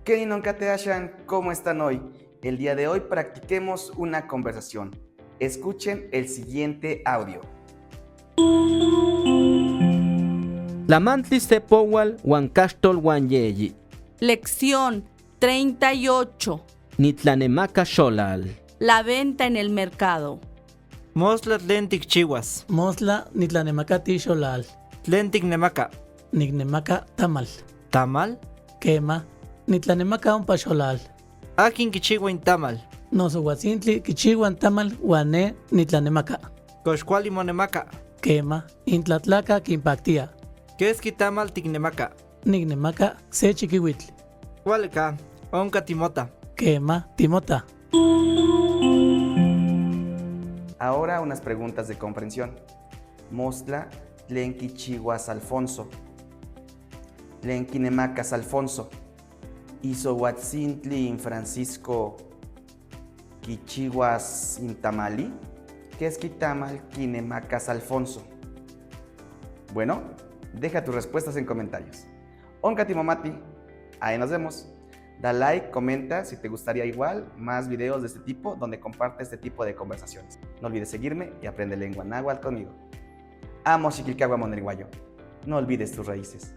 ¿Qué Ashan? ¿Cómo están hoy? El día de hoy practiquemos una conversación. Escuchen el siguiente audio. Tlamantli se powal huan caxtol huan yeyi. Lección 38. Nitlanemaca xolal. La venta en el mercado. Mostla tlen tikchiuas. Mostla nitlanemakati xolal. Tlen tiknemaka. Niknemaka tamal. Tamal? Kema, nitlanemaka ompa xolal. Akin kichiua in tamal? Noso uatzintli kichiua in tamal huan ne nitlanemaka. Kox kuali monemaka. Kema, in tlatlaka kinpaktia. Keski tamal tiknemaka? Niknemaka se chiquihuitl. Kuali ka, onka timota. Kema, timota. Ahora unas preguntas de comprensión. Mostla tlen kichihuas Alfonso. Tlen kinemacas Alfonso. Isouatzintli in Francisco kichihuas in tamali. ¿Keski tamal kinemacas Alfonso? Bueno, deja tus respuestas en comentarios. Onka timomati. Ahí nos vemos. Da like, comenta si te gustaría igual más videos de este tipo donde comparte este tipo de conversaciones. No olvides seguirme y aprende lengua náhuatl conmigo. Amo xiquilcahua monerihuayo. No olvides tus raíces.